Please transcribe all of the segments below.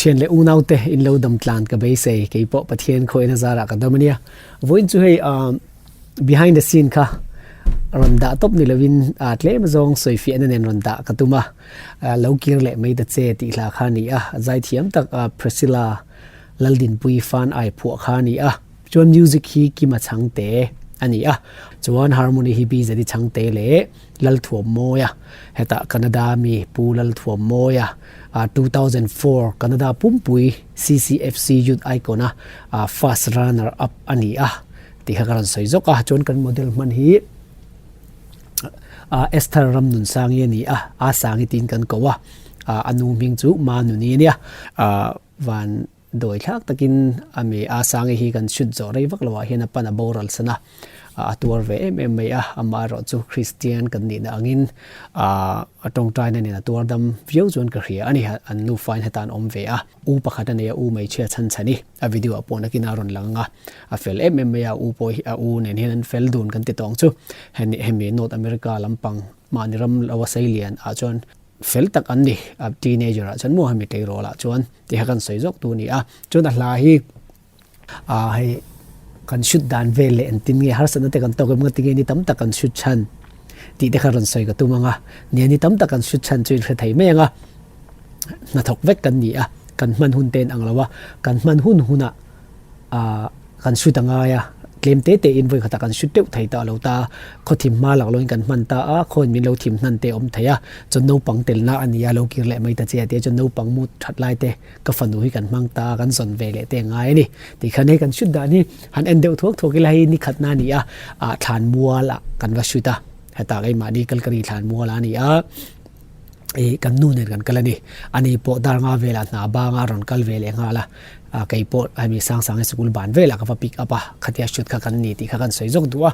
Thian leh unaute in lo dam tlan ka beisei, kei pawh Pathian khawihin a zarah ka dam a nia. Vawiin chu hei behind the scene kha rawn dah tawp ni lovin tlem zawng sawifiahna nen rawn dah ka tum a, lo kir leh mai ta che tih hla kha a ni a, zaithiam tak Priscilla Laldinpuii fan ai phuah kha a ni a. Chuan music hi Kima Chhangte a ni a, chuan harmony hi BZi Chhangte leh Lalthuammawia, hetah Canada mi Pu Lalthuammawia, 2004 Canada pumpui CCFC Youth Icon a first runner up a ni a tih kha ka rawn sawi zawk a, chuan kan model hman hi Esther Ramnunsangi a ni a, A Sangi tiin kan ko a, a nu hming chu Manuni a nia, van Dawi thlak takin a mi a Sangi hi kan chhut zawh rei vak loah hian a pan a boral san a, a tuar ve em em mai a, amaherawh chu Kristian kan nihna angin a tawngtaina nen a tuar dam viau chuan ka hria a ni, an nufain heta an awm ve a, u pakhat a nei a, u hmeichhia chhan chhan i a video ah pawh nakin a rawn lang ang a, a fel em em mai a, u pawh hi a u nen hian an fel dun kan ti tawng chu, hemi North America lampang mahni ram lo a sei lian ah chuan fel tak an ni, a teenager ah chuan maw hemi tleirawl ah chuan. Tih kha kan sawi zawk tu a ni a, chuan a hla hi ah hei kan shoot dan vel leh engtin nge harsatna te kan tawk em ngatinge ni tam tak kan shoot chhan tih te kha rawn sawi ka tum ang a, nia ni tam tak kan shoot chhan chu in hre thei mai ang a, hnathawk vek kan ni a, kan hman hun te in ang lo a, kan hman hun hunah ah kan shoot a ngai a, tlem te te in vawi khatah kan shoot deuh thei ta lo ta, khaw thim hma lak loin kan hman ta a, khawiin min lo thim hnan te a awm thei a, chuan naupang telna a ni a, lo kir leh mai ta che a tia chuan naupang mu that lai te ka fanu hi kan hmang ta a, kan zawn ve leh te a ngai a ni tih khan hei kan shoot dan hi han en deuh thuak thuak ila hei ni khatna a ni a, ah thlan mual ah kan va shoot a, hetah keimahni Calgary thlan mual ah a ni a. Ih kan nu nen kan kal a ni. Ani pawh dar nga velah hna banga rawn kal ve leh nghal a, kei pawh hemi Sangsang hi sikul ban velah ka va pick up a, khatia shoot kha kan ni tih kha kan sawi zawk duh a.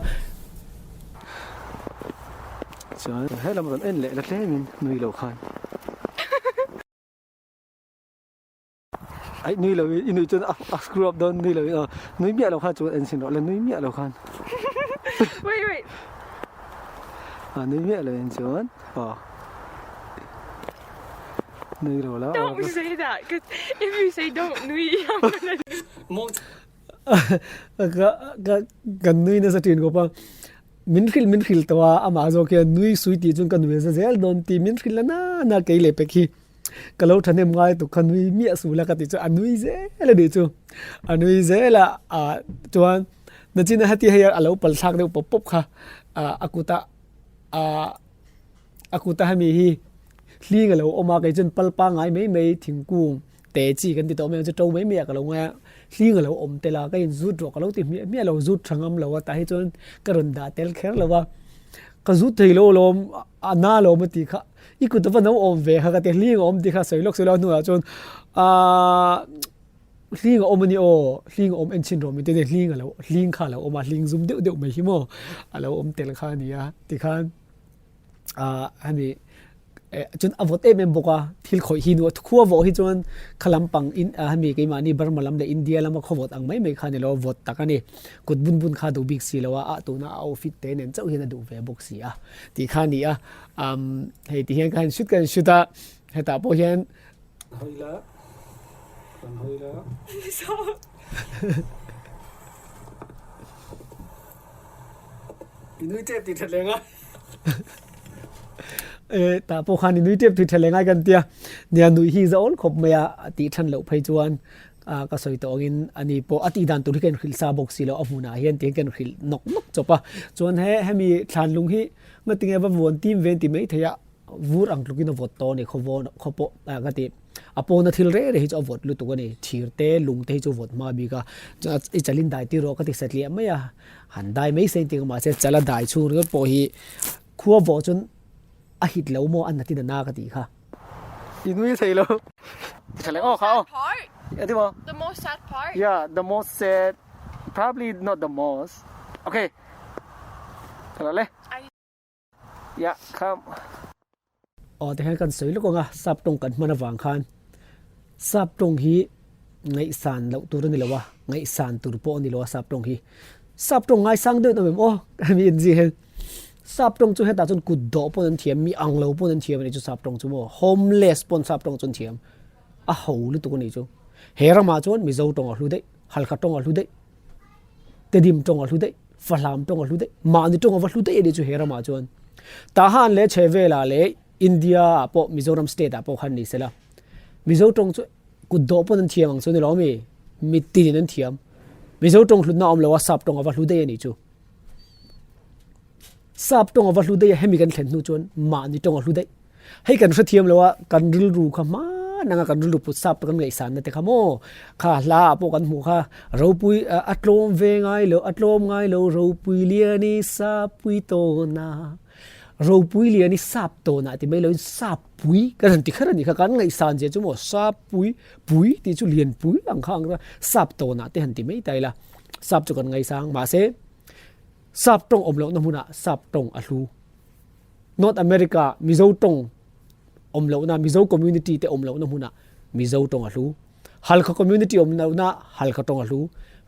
Chuan helam rawn en leh la tlemin nui loh khan. Aih nui lo i nui chuan a screw up dawn nui lo in aw nui miah lo khan chuan en chhin rawh le nui miah lo khan. Wait wait. A nui miah lo in chuan aw nui lo la. Don't say that cause if you say don't nui I'm gonna Ka ka kan nui nasa thin khawp a min hrilh min hrilh tawh a amah zawk hian nui sui tih chuan ka nui nasa zel dawn tih min hrilh la na na kei leh pek hi. Ka lo thahnem ngai tuk kha nui miah suh la ka tih chu a nui zel a nih chu a nui zel a ah chuan nachin a heti hei a lo pal thlak deuh pawp pawp kha ah a kut ah ah a kut a hemi hi hling a lo awm a kei chuan pal pangngai mai mai thingkung te chi kan ti tawh mai ang chu to mai mai ah ka lo ngai a hling a lo awm tel a ka in zut rawh ka lo ti hmiah hmiah lo zut tha ngam lo a tah hi chuan ka rawn dah tel kher lo a ka zut thei lo alawm a na alawm a tih kha. I kut a va no awm ve kha ka ti hling a awm tih kha sawi lawk sawi lawk hnuah chuan aaa hling a awm a ni aw hling a awm en chhin rawh mi te hling a lo hling kha a lo awm a hling zum deuh deuh mai hi maw a lo awm tel kha a ni a tikhan aaa hemi eh chuan a vawt em em bawk a thil khawih hi nuah khua vawh hi chuan kha lampang in ah hemi keimahni Burma lam leh India lama khaw vawt ang mai mai kha a ni lo a vawt tak a ni kut bun bun kha a duh bik si lo a ah tuna a outfit te nen chauh hian a duh ve bawk si a tih kha a ni a. Um, hei ti hian ka han shoot ka han shoot a, hetah pawh hian hawi la, kan hawi la. I nui tep tih that leh ngai. E, tah pawh khan i nui tep tih that leh ngai kan tia. Nia nui hi za awl khawp mai a, tih than loh phei chuan a ka sawi tawh angin ani pawh a tih dan tur hi ka inhrilh sa bawk si lo a hmunah hian ti hian ka inhrilh nawk nawk chawp a. Chuan he hemi thlan lung hi Ngatinge va vuan tim ven ti mai thei a, vur ang tlukin a vawt tawh a ni khaw vawn khaw pawh ah ka ti. A pawna thil reh reh hi chu a vawt lutuk a ni, thir te lung te hi chu vawt hma bik a, chuan i chalin dai tir rawh ka ti satliah mai a, han dai mai se engtin mahse chala dai chhung ringawt pawh hi khua vawh chuan a hit lo maw a natin a na ka tih kha. I nui thei lo. Ti tha leh aw kha aw. Ati maw? The most sad part? Yeah, the most sad, probably not the most. Okay. Thala le. Yeah, come. Aw ti hian kan sawi lawk ang a, sap tawng kan hman avang khan sap tawng hi ngaihsan loh tur a ni lo a, ngaihsan tur pawh a ni lo a sap tawng hi. Sap tawng ngaisang deuh na mem aw hemi en zia hian. Sap tawng chu hetah chuan kut dawh pawn an thiam, mi ang lo pawn an thiam a ni chu sap tawng chu maw, homeless pawn sap tawng chu an thiam. A ho lutuk a nih chu. He ramah chuan Mizo tawng a hlu daih, Halkha tawng a hlu daih, Tedim tawng a hlu daih, Fahlam tawng a hlu daih, mahni tawng a va hlu daih a nih chu he ramah chuan. Tahan leh Chhehvelah leh India ah pawh Mizoram state ah pawh khan ni sela Mizo tawng chu kut dawh pawn an thiam ang chu ni lo mi mitin in an thiam Mizo tawng hlutna a awm lo a sap tawng a va hlu daih a nih chu sap tawng a va hlu daih a hemi kan thlen hnu chuan mahni tawng a hlu daih hei kan hrethiam lo a kan rilru kha hman anga kan rilru put sap kan ngaihsan na te kha maw kha hla ah pawh kan hmuh kha ropui a tlawm ve ngai lo a tlawm ngai lo ropui lian i sapui tawn a. Ropui lian i sap tawn ah ti mai loin sap pui kan han ti kher a nih kha kan ngaihsan zia chu maw sap pui pui tih chu lian pui ang kha ang sap tawn ah te han ti mai ta ila sap chu kan ngaisang mahse sap tawng awm lohna hmunah sap tawng a hlu North America Mizo tawng awm lohna Mizo community te awm lohna hmunah Mizo tawng a hlu Halkha community awm lohna Halkha tawng a hlu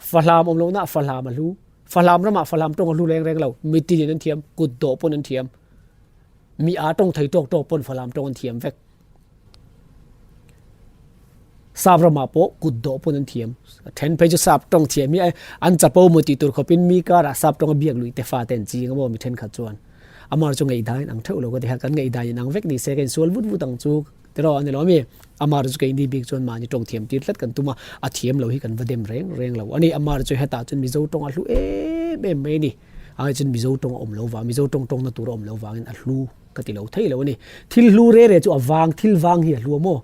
Fahlam awm lohna Fahlam a hlu Fahlam ramah Fahlam tawng a hlu reng reng lo. Mitin in an thiam, kut dawh pawn an thiam. Mi aa tawng thei tawk tawk pawn Fahlam tawng an thiam vek. Sap ramah pawh kut dawh pawn an thiam. Then phei chu sap tawng thiam hi an chapo maw tih tur khawpin mi karah sap tawng a biak luih te fa te an ching a maw mi thenkhat chuan. Amar chu ngaihdan in ang theuh lo ka ti kha kan ngaihdan in ang vek ni se ka insual vut vut ang chu. Tiraw a ni lo ami? Amar chu keini bik chuan mahni tawng thiam tir tlat kan tum a, a thiam lo hi kan va dem reng reng lo a ni. Amar chu hetah chuan Mizo tawng a hlu em em mai a ni. Ai chuan Mizo tawng a awm lo vang, Mizo tawng tawngna tur a awm lo vangin a hlu ka ti lo thei lo a ni. Thil hlu re re chu a vang, thil vang hi a hlu a maw?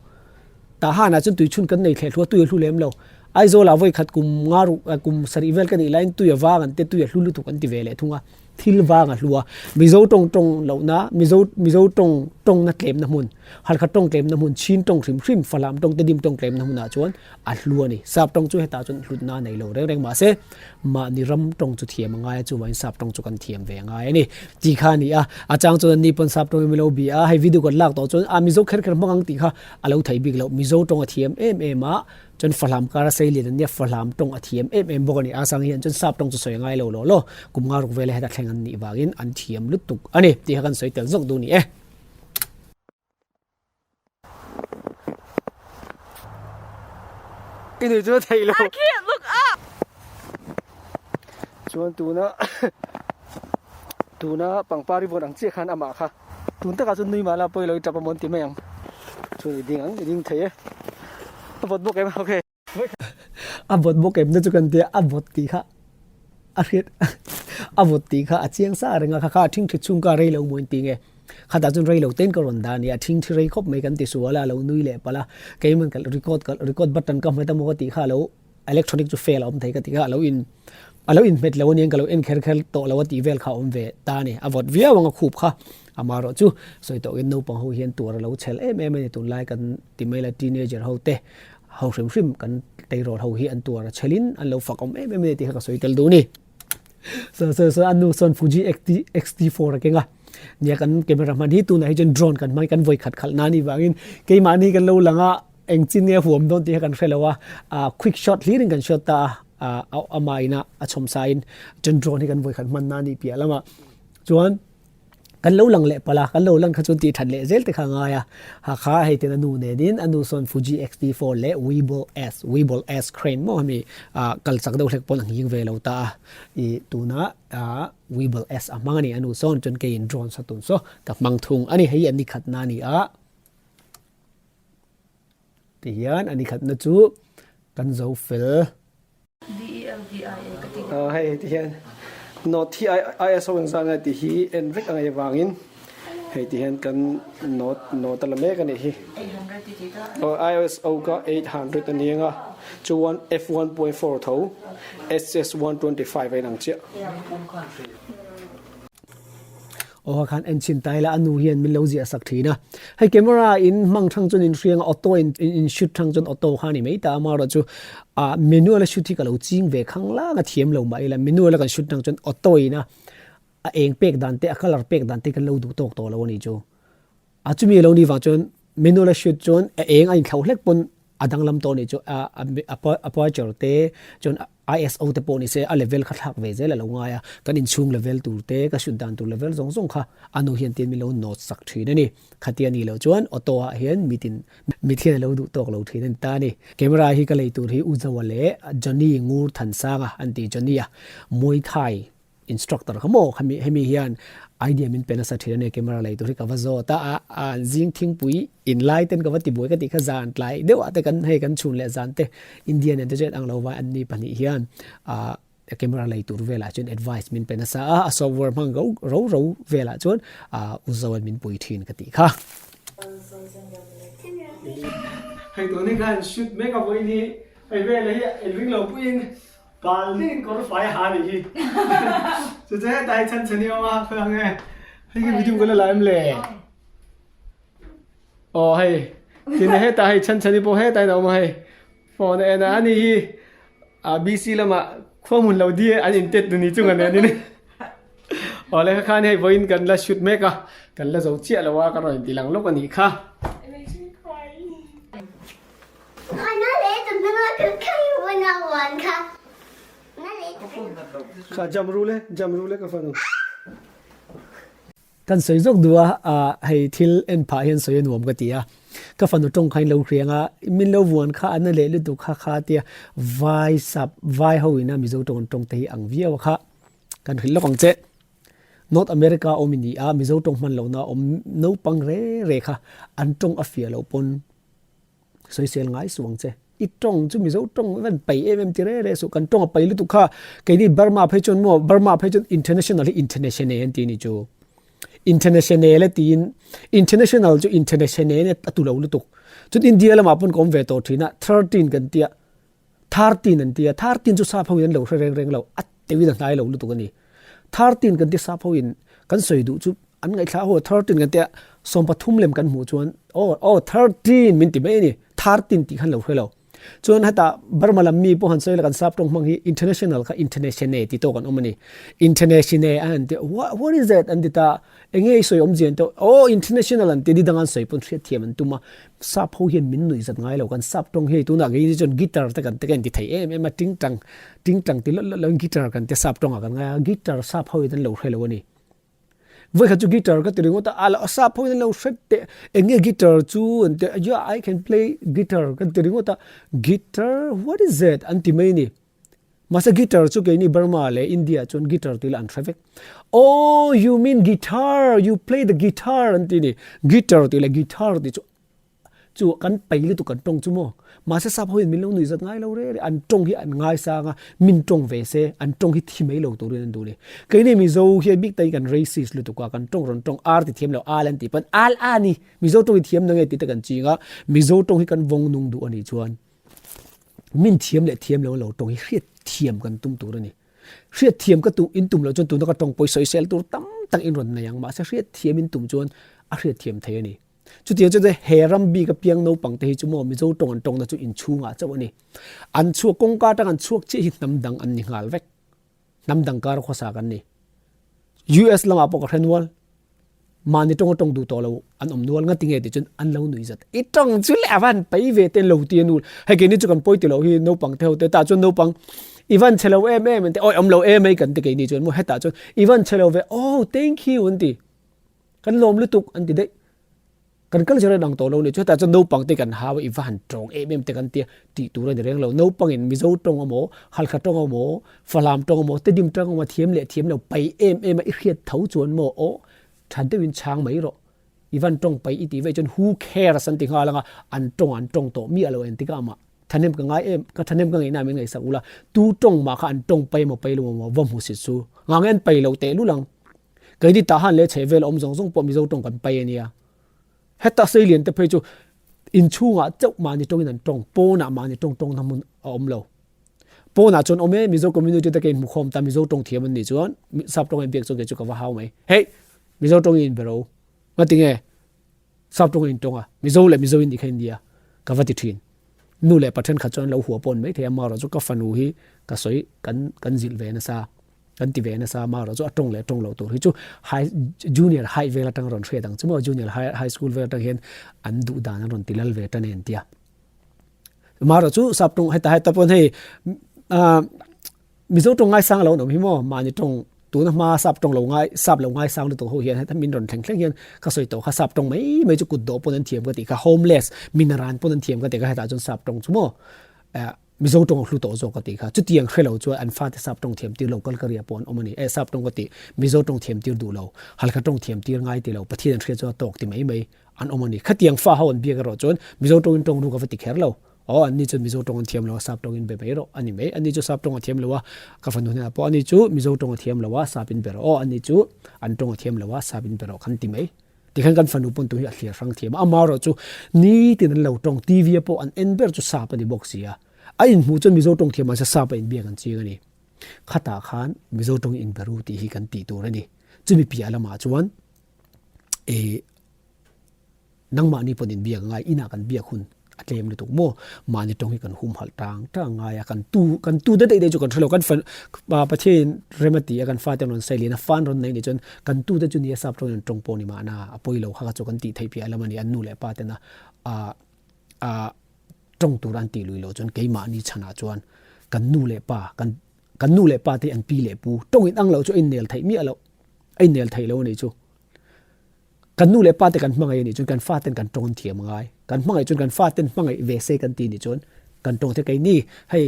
Tahanah chuan tuichhun kan nei thleh hlu a, tui a hlu lem lo. Aizawlah vawi khat kum nga ruk, kum sarih vel ka nih laiin tui a vang an ti a, tui a hlu lutuk an ti ve leh thung a. Thil vang a hlu a, Mizo tawng tawng lohna, Mizo Mizo tawng tawngna tlemna hmun, Halkha tawng tlemna hmun, Chin tawng hrim hrim, Falam tawng, Tedim tawng tlemna hmunah chuan a hlu a ni. Sap tawng chu hetah chuan hlutna a nei lo reng reng mahse mahni ram tawng chu thiam a ngai a, chuvangin sap tawng chu kan thiam ve a ngai a ni. Tih kha a ni a, a chang chuan anni pawn sap tawngin min lo bia a, hei video kan lak tawh chuan a Mizo kher kher hmang ang tih kha a lo theih bik loh, Mizo tawng a thiam em em a, Chuan Fahlam kara sei lian an nia, Fahlam tawng a thiam em em bawk a ni. A sang hian chuan sap tawng chu sawi a ngai lo law law. Kum nga ruk vela heta thleng an nih vangin an thiam lutuk a ni tih kha kan sawi tel zawk duh ni e. I nuih chu a theih lo. I can't look up! Chuan tuna tuna pangpar i vawn ang chiah khan amah kha Tun takah chuan nui mahla pawi lo i tap a mawn ti mai ang. Chuan i ding ang, i ding thei e. A vawt bawk em? Ok. A vawt bawk em na chu kan tia, a vawt tih kha a hriat a vawt tih kha a chiang sa reng a, kha kha a thing thi chhung kha rei lo maw in ti nge? Khatah chuan rei lo ten ka rawn dah a ni, a thing thi rei khawp mai kan ti sual a, a lo nui leh palh a, keiman ka record ka record button ka hmet a maw ka tih kha a lo Electronic chu fail a awm thei ka ti kha a lo in a lo inhmet lo aniang ka lo en kher kher tawh lo a tih vel kha a awm ve ta a ni. A vawt viau ang a khup kha amaherawh chu sawi tawhin naupang ho hian tuar a lo chhel em em a ni tunlai kan ti mai la teenager ho te ho hrim hrim kan tleirawl ho hi an tuar a chhelin an lo fak awm em em a ni tih kha ka sawi tel duh a ni. So so so a nu sawn Fuji XT4 a keng a nia kan camera hman hi tunah hi chuan drone kan hmang kan vawi khat khalh nan ni vangin keimahni kan lo lang a. Eng chin nge huam dawn tih kha kan hre lo a, quick shot hlir in kan shot ta a, ama ina a chhawm sa in chuan drone hi kan vawi khat hman na anih piah lamah chuan kan lo lang leh palh a, kan lo lang kha chuan tih that leh zel te kha a ngai a, ha kha hei ten a nu nen in a nu sawn Fuji X-T4 leh Weebill S, Weebill S crane maw hemi kal chak deuh hlek pawn a nghing ve lo ta a, ih tuna Weebill S a hmang a ni a nu sawn chuan keiin drone sa tun saw ka hmang thung a ni, hei hi a ni khat na a ni a. Ti hian a ni khatna chu kan zo fel. DELVIA ka ti. Hei ti hian note hi ISO engzah nge tih hi en vek a ngaih avangin hei ti hian kan note note a la mek a nih hi. ISO ka 800 a ni ang a, chuan f1.4 tho SS125 a inang chiah. Aw ha khan en chhin ta ila a nu hian min lo ziah sak thin a. Hei camera in hmang thang chuan in hriang a auto in in shoot thang chuan auto kha a ni mai ta a amaherawh chu ah manual a shoot hi ka lo ching ve khang lang a thiam lo mah ila manual a kan shoot thang chuan auto in a a eng pek dan te a colour pek dan te kan lo duh tawk tawh lo a ni chu. A chumi a lo nih vang chuan manual a shoot chuan a eng a inthlauh hlek pawn a danglam tawh a nih chu a aperture te chuan. ISO te pawh ni se a level kha thlak ve zel a lo ngai a, kan inchhung level tur te, ka shoot dan tur level zawng zawng kha a nu hian tin min lo nawt sak thin a ni. Khatia ni loh chuan auto ah hian mitin mit hian a lo duh tawk lo thin a ni ta a ni. Camera hi ka lei tur hi U Zoa leh Johnny Ngur Thansanga an ti Johnny a Muay Thai instructor kha maw khami hemi hian idea min pe nasa thin a ni camera lei tur hi ka va zawt a a a zing thingpui in lai ten ka va ti buai ka tih kha zan tlai deuh ah te kan hei kan chhun leh zan te India nen te chuan ang lo vai an ni pahnih hian ah camera lei tur velah chuan advice min pe nasa a a software hmang ro ro ro velah chuan ah u Zoan min pui thin ka tih kha. Hei tun hi khan shoot mek a vawiin hi hei vel hi inring lo puiin Pal ding kawr fai ha nih hi. Chu chu hetah hi chhan chhan i awm a, khawi ang e. Hei hi video ka la la em le? Aw hei, tin hetah hei chhan chhan i pawh hetah in a awm a hei. Phone a en a, ani hi a BC lamah khua hmun lo di an intet ni chung a nen in. Aw le kha khan hei vawiin kan la shoot mek a, kan la zo chiah lo a, ka rawn inti lang lawk a nih kha. Kha jam ru le, jam ru le ka fanu. Kan sawi zawk duh a, ah hei thil en phah hian sawi a nuam ka ti a, ka fanu tawng kha in lo hriang a, min lo vuan kha a na leh lutuk kha kha tia vai sap vai ho ina Mizo tawng an tawng te hi ang viau a kha kan hrilh lawk ang che. North America awm i ni a, Mizo tawng hman lohna awm naupang re re kha an tawng a fiah loh pawn Sawisel ngai suh ang che. I tawng chu Mizo tawng van pai em em ti re re suh. Kan tawng a pai lutuk kha. Keini Burma phei chuan maw Burma phei chuan international hi international an ti ni chu. International a tiin international chu international a tu lo lutuk. Chuan India lamah pawn ka awm ve tawh thin a 13 kan tia 13 an tia 13 chu sap ho in an lo hre reng reng lo a teuhin a hnai lo lutuk a ni. 13 kan ti sap ho in kan sawi duh chu an ngaihthla ho 13 kan tia 13 lem kan hmuh chuan aw aw 13 min ti mai a ni 13 tih khan lo hre lo chuan heta Burma lam mi pawh han sawi la kan sap tawng hmang hi international kha international ti tawk an awm a ni international an han ti what what is that an ti ta enge i sawi awmzia an ti aw international an ti ni dang an sawi pawn hriat thiam an tum a sap ho hian min nuih zat ngai lo kan sap tawng hi tunah kei chuan guitar te kan te kan ti thei em em a ting tang ting tang ti lawt lawt lo in guitar kan ti sap tawngah kan ngai a guitar sap ho in an lo hre lo a ni Voi khat chu guitar ka ti ringawt a, a lo sap ho in an lo hre teh eng nge guitar chu an ti a, yeah I can play guitar kan ti ringawt a, guitar what is that an ti mai a ni. Mahse guitar chu keini Burma leh India ah chuan guitar tih lah an hre vek. Oh you mean guitar, you play the guitar an ti a ni. Guitar tih leh guitar tih chu Chu kan pai lutuk kan tawng chu maw? Mahse sap hoin min lo nui zat ngai lo re re, an tawng hi an ngaisang a, min tawng ve se, an tawng hi thi mai lo turin an duh ni. Keini Mizo hi bik takin kan racist lutuk a, kan tawng rawn tawng ar ti thiam lo al an tih pawn al a ni, Mizo tawng hi thiam na nge tih te kan ching a, Mizo tawng hi kan vawng nung duh a nih chuan min thiam leh thiam lo lo tawng hi hriat thiam kan tum tur a ni. Hriat thiam ka tum in tum loh chuan tuna ka tawng pawi sawisel tur tam tak in rawn nei ang, mahse hriat thiam in tum chuan a hriat thiam thei a ni. Chutiang chuan he ram bik apiang naupang te hi chu maw Mizo tawng an tawngna chu inchhungah chauh a ni. An chhuak kawngka atang an chhuak chiah hi hnam dang an ni nghal vek. Hnam dang kar khawsa kan ni. US lamah pawh ka hre nual. Mahni tawng a tawng duh tawh lo an awm nual ngati nge tih chuan an lo nui zat. I tawng chu leh a van pai ve te lo ti a nu. Hei keini chu kan pawi ti lo hi naupang te ho te tah chuan naupang i van chhe lo em em an ti awi awm lo em mai kan ti keini chuan maw hetah chuan i van chhe lo ve oh thank you an ti. Kan lawm lutuk an ti daih. Kan culture a dang tawh lo ni. Chutah chuan naupang te kan hau a, i va han tawng em em te kan tia tih tur a ni reng lo. Naupang in Mizo tawng emaw, Halkha tawng emaw, Falam tawng emaw, Tedim tawng emaw thiam leh thiam lo pai em em a i hriat tho chuan maw aw tha deuh in chhang mai rawh. I van tawng pai i tih veih chuan who cares an ti nghal ang a, an tawng an tawng tawh miah lo engtik ah mah. Thahnem ka ngai em, ka thahnem ka ngaihna min ngaihsak ula, tu tawng mah kha an tawng pai emaw pai lo emaw va hmu si chu. Ngang en pai lo teh lul ang. Keini tah han leh chheh vel awm zawng zawng pawh Mizo tawng kan pai a nia. Heta Seilian te phei chu inchhungah chauh mahni tawngin an tawng, pawnah mahni tawng tawng na hmun a awm lo. Pawnah chuan awm e, Mizo community te ka inhmukhawm ta, Mizo tawng thiam an nih chuan sap tawng a inbiak chuan kei chu ka va hau mai. Hei, Mizo tawng i inbe ro. Ngatinge? Sap tawng a intawng a, Mizo leh Mizo in nih kha innia, ka va ti thin. Nu leh pa thenkhat chuan lo hua pawn maithei a, marawh chu ka fanu hi ka sawi kan kan zilh ve nasa, kan ti ve nasa, marawh chu a tawng leh tawng loh tur hi chu high junior high vel atang a rawn hriat ang chu maw, junior high high school vel atang hian an duh dan an rawn ti lal ve tan e an tia. Marawh chu sap tawng heta heta pawn hei ah. Mizo tawng ngaisang lo an awm hi maw? Mahni tawng tuna hma sap tawng lo ngai sap lo ngaisang lutuk ho hian heta min rawn thleng thleng hian ka sawi tawh kha sap tawng mai mai chu kut dawh pawn an thiam ka tih kha homeless minaran pawn an thiam ka tih kha hetah chuan sap tawng chu maw eh Mizo tawng a hlu tawh zawk ka tih kha chutiang hre lo chuan an fate sap tawng thiam tir lo kal ka ria pawh an awm a ni eh sap tawng ka tih Mizo tawng thiam tir duh lo Halkha tawng thiam tir ngai ti lo Pathian an hria chuan a tawk ti mai mai an awm a ni khatiang fa ho an biak erawh chuan Mizo tawngin tawng ru ka va ti kher lo. Aw, anni chuan Mizo tawng an thiam lo a, Sap tawngin be mai rawh a ni mai. Anni chu Sap tawng a thiam lo a, ka fanu hnenah pawh anni chu Mizo tawng a thiam lo a, Sap in be rawh. Aw, anni chu an tawng a thiam lo a, Sap in be rawh kan ti mai. Tikhan kan fanu pawn tu hi a thlir hrang thiam a, amaherawh chu nitin an lo tawng, TV a pawh an en ber chu Sap a ni bawk si a. A inhmuh chuan Mizo tawng thiam mahse Sap a inbiak an ching a ni. Khatah khan Mizo tawng inbe ru tih hi kan tih tur a ni. Chumi piah lamah chuan eh Nangmahni pawn in biak ngai, inah kan biak hun a tlem lutuk maw? Mahni tawng hi kan humhalh tang tang ngai a, kan tu kan tu te daih daih chu kan hre lo, kan fa Pathian rem a ti a, kan fate an rawn sawi lian a, fan rawn nei nih chuan kan tu te chu nia sap tawngin an tawng pawh ni mahna a pawi lo kha kha chu kan tih theih piah lam a ni, an nu leh pa tena a a tawng tur an tih lui loh chuan keimahni chhanah chuan kan nu leh pa kan kan nu leh pa te an pi leh pu tawng in ang loh chu a innel theih miah loh, a innel theih lo a nih chu. Kan nu leh pa te kan hmangaih a nih chuan kan fa ten kan tawng an thiam a ngai. Kan hmangaih chuan kan fa ten hmangaih ve se kan ti nih chuan kan tawng te keini hei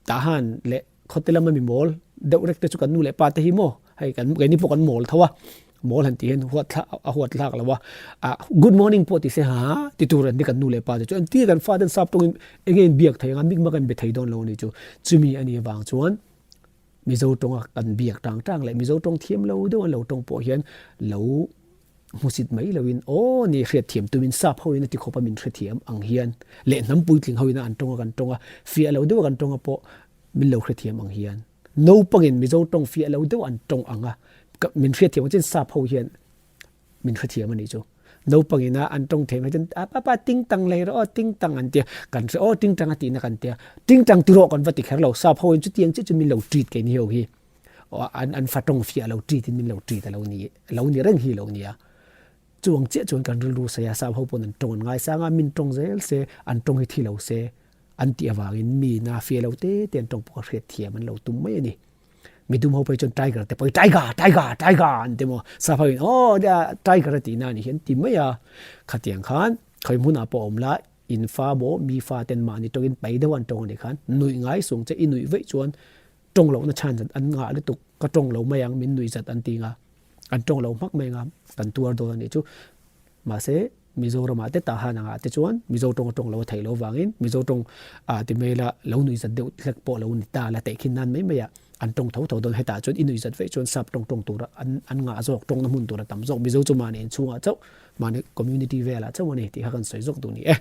tahan leh khawte lama mi mawl deuh rek te chu kan nu leh pa te hi maw hei kan keini pawh kan mawl tho a, mawl han tih hian huat thlak a huat thlak lo a, ah good morning pawh ti se ha ti tur an ni kan nu leh pa te chu engtin kan fa ten sap tawngin enge in biak thei ang a mikmak an be thei dawn lo a nih chu. Chumi a nih avang chuan Mizo tawnga kan biak tang tang leh Mizo tawng thiam lo deuh an lo tawng pawh hian lo hmusit mai loin aw ni hriatthiam tumin sap hoin a ti khawp a min hrethiam ang hian leh hnam puitling hoin a an tawnga kan tawnga fiah lo deuh a kan tawnga pawh min lo hrethiam ang hian naupangin Mizo tawng fiah lo deuh an tawng ang a min hriatthiam ang chin sap ho hian min hrethiam a nih chu. Naupang ina an tawng thei mai chuan a papa ting tang lei rawh aw ting tang an tia kan hre aw ting tang a tihna kan tia ting tang ti rawh kan va ti kher lo sap ho in chutiang chiah chu min lo treat kei ni ho hi an an fa tawng fiah lo treat in min lo treat a lo ni lo ni reng hi lo nia chuang chiah chuan kan rilru sawi a sap ho pawn an tawng an ngaisang a min tawng zel se an tawng hi thi lo se an tih avangin mi na fiah lo te te an tawng pawh kha hriat thiam an lo tum mai a ni. Midum ho phei chuan tiger te pawh hi tiger tiger tiger an ti maw sap ho in aw tiger a tihna a nih hi an ti mai a khatiang khan khawi hmunah pawh awm la in fa maw mi fa ten mahni tawngin pai deuh an tawng a nih khan nuih ngai sung che i nuih veih chuan tawng lohna chhan zat an ngah lutuk ka tawng lo mai ang min nuih zat an ti nga an tawng lo hmak mai nga kan tuar dawn a nih chu Mahse, Mizoramah te tahan angah te chuan Mizo tawng a tawng lo a theih loh avangin Mizo tawng ah ti mai la lo nuih zat deuh hlek pawh lo ni ta la tehkhin nan mai mai ah an tawng tho tho dawn. Hetah chuan i nuih zat veih chuan sap tawng tawng tura an an ngah zawk tawngna hmun tura tam zawk Mizo chu mahni inchhungah chauh mahni community velah chauh a ni tih kha kan sawi zawk duh ni e.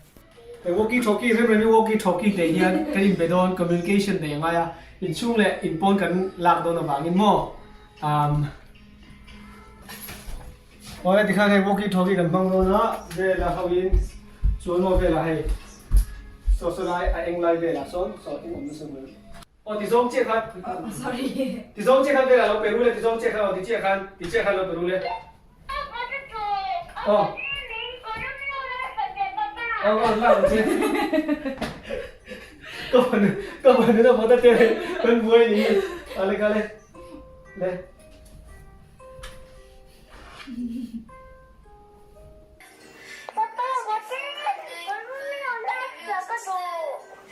Hei walkie talkie rem rem i walkie talkie hneh hian kan inbe dawn communication nei a ngai a inchhung leh inpawn kan lak dawn avangin maw um Awle tikhan hei walkie talkie kan hmang dawn a, vela ho in chuan maw vela hei saw saw lai a eng lai velah sawn saw eng awm nasa mai. Aw ti zawng chiah khan Sorry. Ti zawng chiah khan vela lo pe ru le ti zawng chiah khan aw ti chiah khan ti chiah khan lo pe ru le. Aw. Aw aw la ang che. Ka fanu ka fanu na bawta te kan buai ni hi. Ale kale. Le.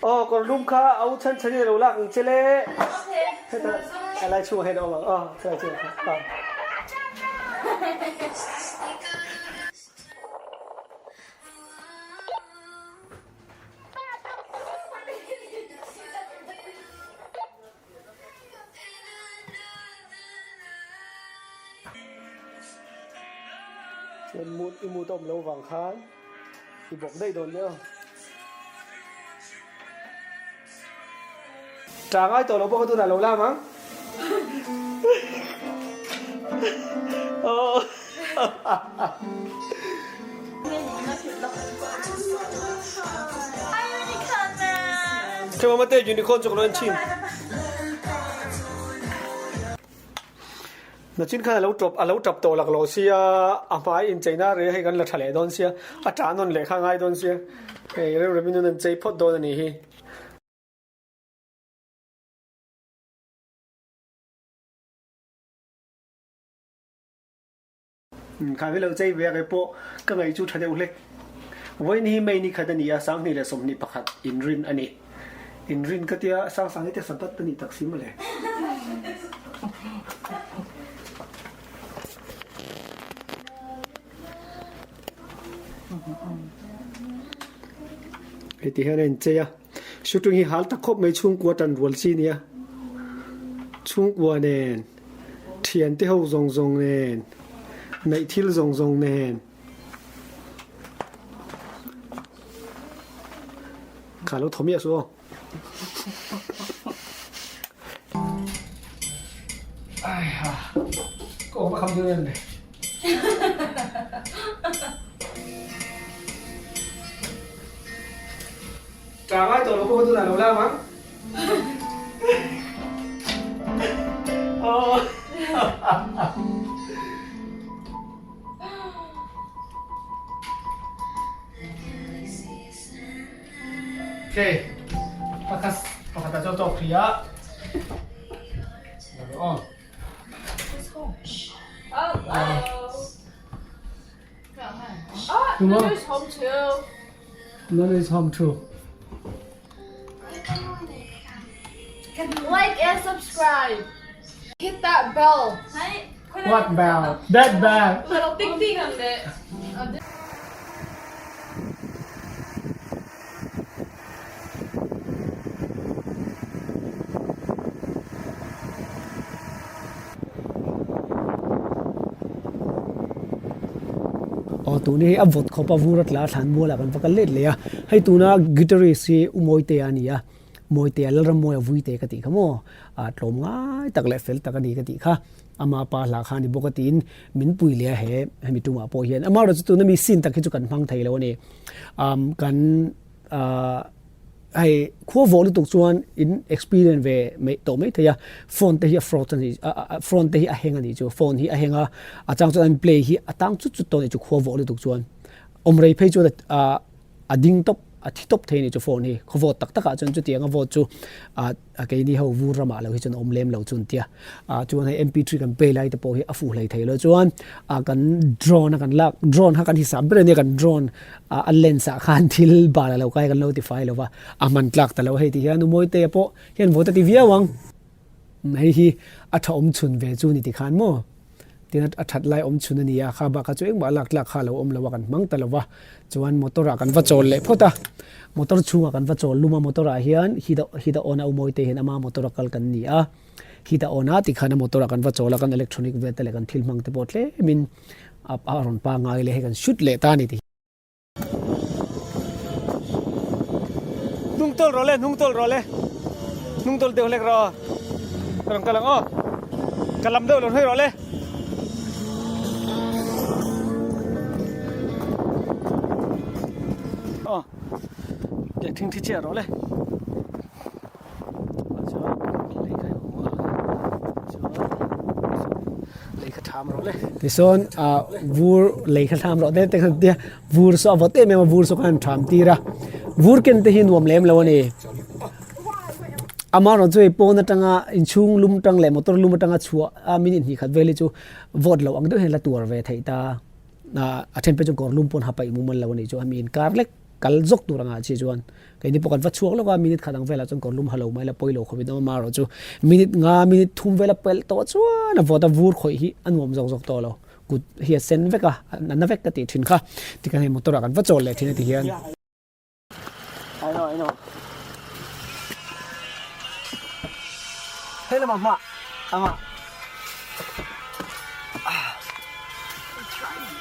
Aw kawr lum kha a u chan chan in a lo lak ang che le. Heta a lai chhungah hian a awm ang. Aw helai chhungah khan. Aw. Chuan mut i mut a awm lo vang khan i bawk daih dawn nia. Ṭa ngai tawh lo bawk a tunah lo lam ang. Thema mate unicorn chu ka lo en thin. Nachin khan alo tawp alo tap tawh lak lo sia a hmai incheina reh hei kan la tha leh dawn sia a tah nawn leh kha a ngai dawn sia hei rem remin an chei phawt dawn a nih hi. Kha hi lo chei ve a kei pawh ka ngaih chu tha deuh hlek. Vawiin hi May ni khat a ni a, 2021 inrin a ni. Inrin ka tia Sangsang hi te Sabbath a nih tak si mawle. Hei ti hian a inchei a, shooting hi hal tak khawp mai chhungkua tan rual chi nia. Chhungkua nen, thiante ho zawng zawng nen, neih thil zawng zawng nen. Kha lo thaw miah suh aw. Aiha, ka awm a kham dawn em le. Ṭa ngai tawh lo pawh ka tunah lo lam ang. Okay, pakhat pakhat ah chaw chawk hria. Oh. Oh, Nanu is home too. Nanu is home too. Like and subscribe. Hit that bell. What bell? That bell. Little ding ding on it. Aw tun hi a vawt khawp a vur a tla a thlan mual ah kan va kal let leh a hei tuna guitarist hi u Mawitea a ni a Mawitea Lalrammawia Vuite ka tih kha maw ah tlawm ngai tak leh fel tak a ni ka tih kha ama pa hla kha a ni bawk a tiin min pui leh a he hemi tumah pawh hian amaherawhchu tuna mi scene tak hi chu kan hmang thei lo a ni umm kan ah hei khua vawh lutuk chuan in experience ve mai tawh mai thei a phone te hi a fraud a ni a phone te hi a heng a nih chu phone hi a heng a a chang chuan an play hi a tang chut chut tawh a nih chu khua vawh lutuk chuan awm rei phei chuan ah a ding tawp a thi tawp thei a ni chu phone hi khaw vawt tak takah chuan chutiang a vawt chu ah a keini ho vur ramah lo hi chuan a awm lem lo chu an tia ah chuan hei mp three kan play lai te pawh hi a fuh hlei thei lo chuan ah kan drone a kan lak drone kha kan hisap ber ania kan drone ah a lens ah khan thil bal a lo kai kan lo ti fai lo va a hman tlak ta lo hei ti hian Umawitea pawh hian vawt a ti viau ang hei hi a tha awm chhun ve chu ni ti khan maw. Tin a that lai awm chhun a ni a, kha bakah chu engmah lak tlak kha a lo awm lo a, kan hmang ta lo va. Chuan motor ah kan va chawl leh phawt a, motor chhungah kan va chawl lum a, motor ah hian heat a heat a on a, Umawi te hian ama motor a kal kan ni a, heat a on a tikhan a motor ah kan va chawl a, kan electronic vel te leh kan thil hmang te pawh tlemin a a rawn pangai leh hei kan shoot leh ta a ni ti. Hnung tawl rawh le, hnung tawl rawh le. Hnung tawl deuh hlek rawh aw. Ka rawn kal ang aw. Ka lam deuh lo hnawih rawh le. Aw. Ke thing thi chiah rawh le. Tichuan vur lei kha thlam rawh te te khan tia vur saw a vawt em em a vur saw khan tham tir a vur ken te hi nuam lem lo a ni amaherawh chu hei pawn atanga inchhung lum tang leh motor lum atanga chhuah a minute hnih khat vel hi chu vawt lo ang deuh hian la tuar ve theih ta a then phei chu kawr lum pawn ha paih mumal lo a nih chu a mi inkar lek kal zawk tur anga chi chuan keini pawh kan va chhuak lawk a minute khat ang velah chuan kawr lum ha lo mai la pawi lo khawp in awm a erawh chu minute nga minute thum vela pelh tawh chuan a vawt a vur khawih hi a nuam zawk zawk tawh lo kut hi a sen vek a a na vek ka tih thin kha tikhan hei motor ah kan va chawl leh thin a ti hian. I know, I know. Hei lamah hmah anga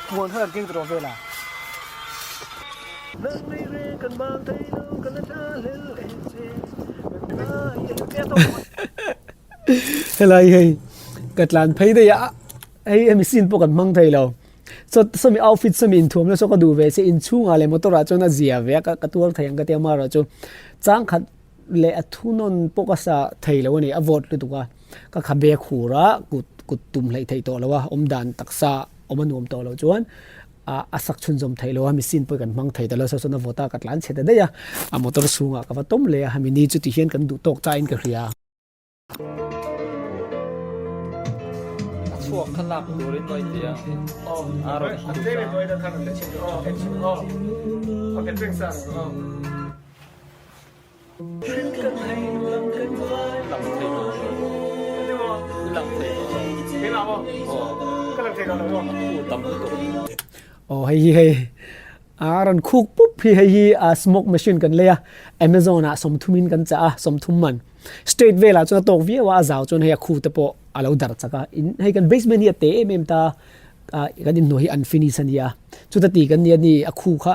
puan kha kan keng ta rawh vel a. Helai hei ka tlan phei daih a hei hemi scene pawh kan hmang thei lo saw sawmi outfit sawmi inthuamna saw ka duh ve se inchhungah leh motor ah chuan a zia ve a ka tuar thei ang ka tia amaherawhchu changkhat leh a thunawn pawh ka sa thei lo a ni a vawt lutuk a ka khabe khur a kut kut tum hleih theih tawh lo a awmdan taksa awm a nuam tawh loh chuan ah a sak chhunzawm theih lo a machine pawh kan hmang thei ta lo saw sawn a vawt a ka tlan chhe ta daih a a motor chhungah ka va tawm leh a hemi ni chu ti hian kan duh tawk ta in ka hria. chhuak kha lak turin maw i ti a? A rawn khut a. Lang thei tawh lo. Lang thei tawh lo. Aw. A khu tam lutuk. Aw hei hi hei a rawn khuk pup hi hei hi a smoke machine kan lei a Amazon ah sawmthum in kan chah a sawmthum man state velah chuan a tawk viau a a zau chuan hei a khu te pawh a lo darh chak a in hei kan basement hi a te em em ta a kan inhnuai hi unfinished a nia chuta ti kan nia ni a khu kha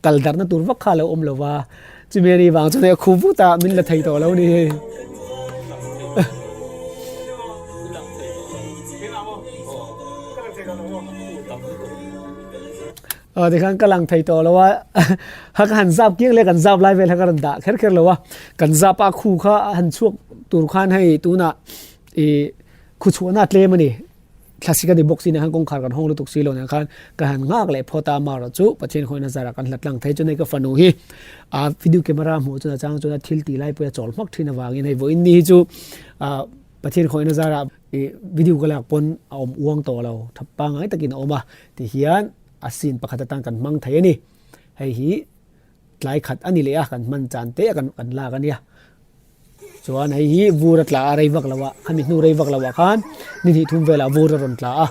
kal darhna tur vak kha a lo awm lo va chumi a nih vang chuan hei a khu vut a min la thei tawh lo ni hei. Aw tikhan ka lang thei tawh lo a ha ka han zap kiang leh kan zap lai vel kha ka rawn dah kher kher lo a kan zap a khu kha a han chhuak tur khan hei tunah ih khu chhuahna a tlem a ni thlasik a ni bawk si nen khan kawngkhar kan hawng lutuk si lo nen khan ka han nghak leh phawt a amaherawh chu Pathian khawina zarah kan hlat lang thei chuan hei ka fanu hi a video camera hmuh chuan a chang chuan a thil tih lai pawh a chawl hmak thin avangin hei vawiin ni hi chu ah Pathian khawina zarah ih video ka lak pawn a awm uang tawh lo tha pangngai takin a awm a tihian a scene pakhat atan kan hmang thei a ni hei hi tlai khat a ni leh a kan hman chan te a kan kan lak a nia chuan hei hi vur a tla a rei vak lo a khami hnu rei vak lo ah khan ni hnih thum velah vur a rawn tla a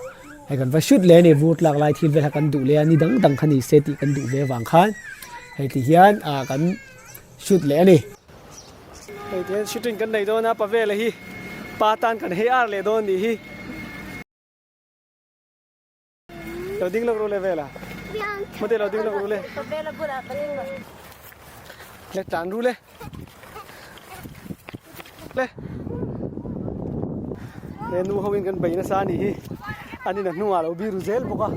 hei kan va shoot leh a ni vur tlak lai thil vel kha kan duh leh a ni dang dang kha ni se tih kan duh ve avang khan hei ti hian ah kan shoot leh a ni. Hei ti hian shooting kan nei dawn a pa vela hi pa tan kan hei ar leh dawn nih hi. Lo ding lawk ru le vela. Mate lo ding lawk ru le. Le tlan ru le. Le. Le nu ho in kan bei nasa ni hi. Ani na hnungah lo biru zel bawk a.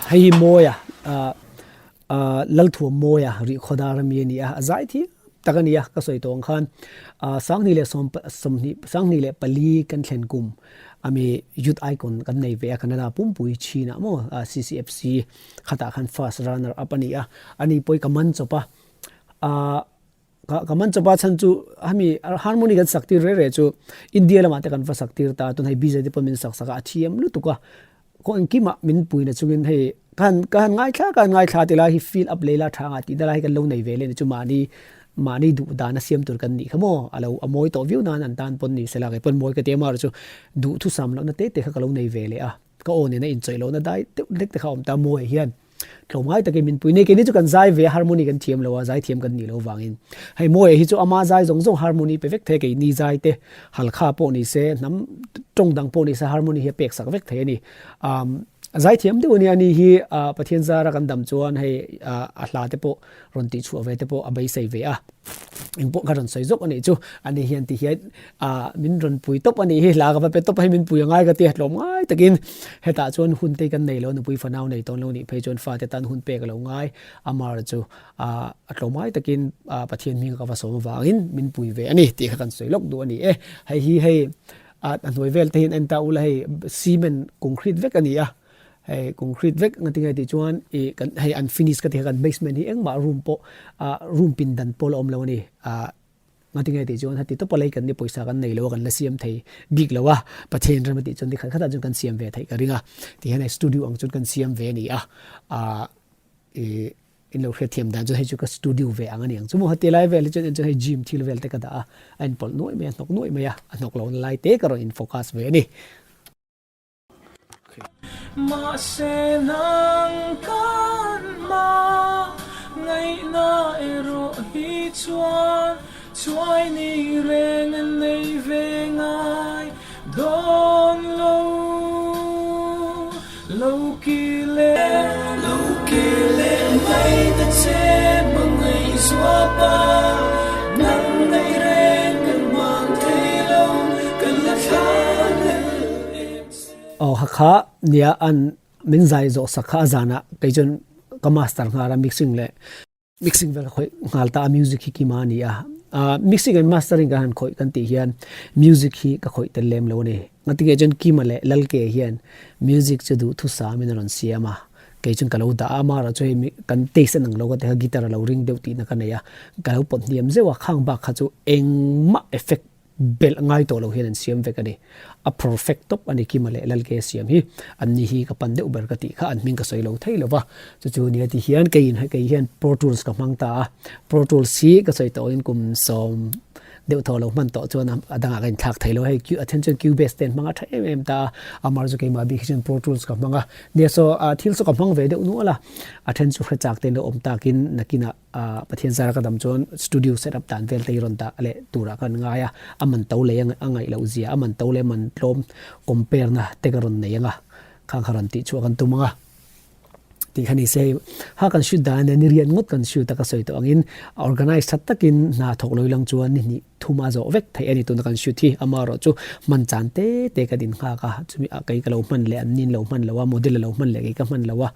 Hei hi mawi a Lalthuam mawia rih khawdar ami a ni a, a zai thiam tak a ni a, ka sawi tawh ang khan Sanghnih leh sawm sawmhnih Sanghnih leh pali kan thlen kum ami Youth Icon kan nei ve a Canada pumpui chin ah maw CCFC khatah khan first runner up a ni a, ani pawh hi ka man chawp a, ah ka ka man chawp a chhan chu hemi harmony kan sak tir reh reh chu India lamah te kan va sak tir ta a, tun hei BJP pawh min sak sak a, a thiam lutuk a. Kawng engkimah min puina chungin hei ka han ka han ngaithla ka han ngaithla ti lai hi fill up lei la tha anga tih na lai hi kan lo nei ve le ni chu mahni mahni duh dana siam tur kan nih kha maw a lo a mawi tawh viau nan an tan pawn ni sela kei pawn mawi ka ti a marawh chu duhthusam lohna te te kha ka lo nei ve leh a ka aw nena inchawih lohna dai deuh hlek te kha a awm ta mawi hian Tlawmngai takin min pui nei. Keini chu kan zai ve a, harmony kan thiam lo a, zai thiam kan nih loh vangin. Hei Mawia hi chu ama zai zawng zawng harmony pe vek thei a, keini zai te Halkha pawh ni se, hnam tawng dang pawh ni se harmony hi a pek sak vek thei a ni. Umm zai thiam deuh a nia, ani hi Pathian zara kan dam chuan hei a hla te pawh rawn tih chhuah ve te pawh a beisei ve a. Engpawh kha rawn sawi zawk a nih chu, ani hian ti hian ah min rawn pui tawp a nih hi, hla ka va pe tawp a hei min pui a ngai ka ti a, tlawm ngai takin hetah chuan hun te kan nei lo, nupui fanau nei tawn lo nih phei chuan fate tan hun pek a lo ngai, Amar chu ah a tlawm ngai takin ah Pathian hming ka va sawm avangin min pui ve a ni tih kha kan sawi lawk duh a ni e, hei hi hei ah a hnuai vel te hian en ta ula hei cement concrete vek a ni a. Hei concrete vek nga tinge tih chuan ih kan hei an finish ka ti kha kan basement hi engmah room pawh ah room pin dan pawh la awm lo a ni ah nga tinge tih chuan heti tawpa lei kan ni pawisa kan nei lo a kan la siam thei bik lo a Pathian rem a tih chuan nikhat khatah chuan kan siam ve theih ka ring a tihian hei studio ang chuan kan siam ve a ni a ah ih in lo hriat thiam dan chuan hei chu ka studio ve ang a ni ang chu maw heti lai vel hi chuan en chuan hei gym thil vel te ka dah a a inpawlh nuaih mai a hnawk nuaih mai a a hnawk lohna lai te ka rawn in focus ve a ni. Mahse nang kan hma ngaihna erawh hi chuan chuai ni reng a nei ve ngai dawn lo. Lo ki leh lo ki leh mai ta che hmangaihzual pa nang nei reng kan mang thei lo kan la thla hlel em se. Aw Hakha nia an min zai zawh sak kha a zanah kei chuan ka master nghal a mixing leh mixing vel ka khawih nghal ta a music hi kima a ni a ah mixing and mastering ka han khawih kan tih hian music hi ka khawih tel lem lo a ni ngatinge chuan kima leh lalke hian music chu duhthusam in a rawn siam a. Kei chuan ka lo dah a, amaherawh chu hei kan taste a nang lo ka ti kha guitar a lo ring deuh tihna ka nei a, ka lo pawt hniam zeuh a, khang bak kha chu engmah effect belh ngai tawh lo hian an siam vek a ni. A perfect tawp a ni Kima leh Lalke siam hi. An ni hi ka pan deuh ber ka tih kha an hming ka sawi lo thei lo va. Chu chu nia ti hian keiin kei hian Pro Tools ka hmang ta a. Pro Tools hi ka sawi tawhin kum sawm deuh thaw lo hman tawh chuan a dangah ka inthlak thei lo. Hei a then chuan Cubase te an hmang a tha em em ta a. Amar chu keimah bik hi chuan Pro Tools ka hmang a. Nia saw thil saw ka hmang ve deuh nual a. A then chu hre chak te an lo awm takin nakinah Ah Pathian zara ka dam chuan studio set up dan vel te hi rawn dah leh turah ka han ngai a, a man to lei a ngaih loh zia, a man to leh man tlawm compare na te ka rawn nei ang a, khang kha rawn tih chhuah kan tum ang a. Tih kha ni se hei ha kan shoot dan ania ni riat ngawt kan shoot a ka sawi tawh angin organize that takin hna thawk lo ilang chuan ni hnih thum a zawh vek theih a ni tuna kan shoot hi, amaherawh chu hman chan te te ka din nghak a, chumi ah kei ka lo hman leh an nin lo hman lo a, model a lo hman leh kei ka hman lo a,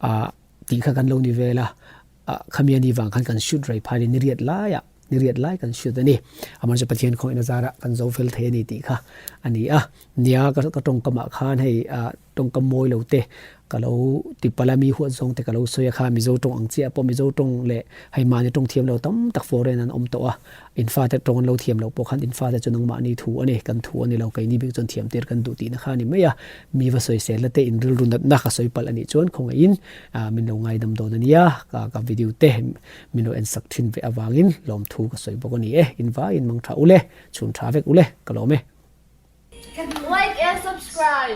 ah tih kha kan lo ni vel a. Ah khami a ni vang khan kan shoot rei phai ni ni riat laiah ni riat lai kan shoot a ni. Amah chu Pathian khawngin a zarah kan zo fel thei a ni tih kha a ni a. Nia ka ka tawngkamah khan hei ah tawngkam mawi lo te ka lo ti palh a mi huat zawng te ka lo sawi a kha Mizo tawng ang chiah pawh Mizo tawng leh hei mahni tawng thiam lo tam tak foreign an awm tawh a. In fate tawng an lo thiam loh pawh khan in fate chu nangmahni thu a ni, kan thu a ni lo, keini bik chuan thiam tir kan duh tihna kha a ni mai a. Mi va sawisel na te in rilru natna ka sawi palh a nih chuan khawngaihin min lo ngaidam dawn a nia, ka video te min lo en sak thin ve avangin lawmthu ka sawi bawk a ni e. In vaiin mang tha ule, chhun tha vek ule, ka lawm e. Like and subscribe.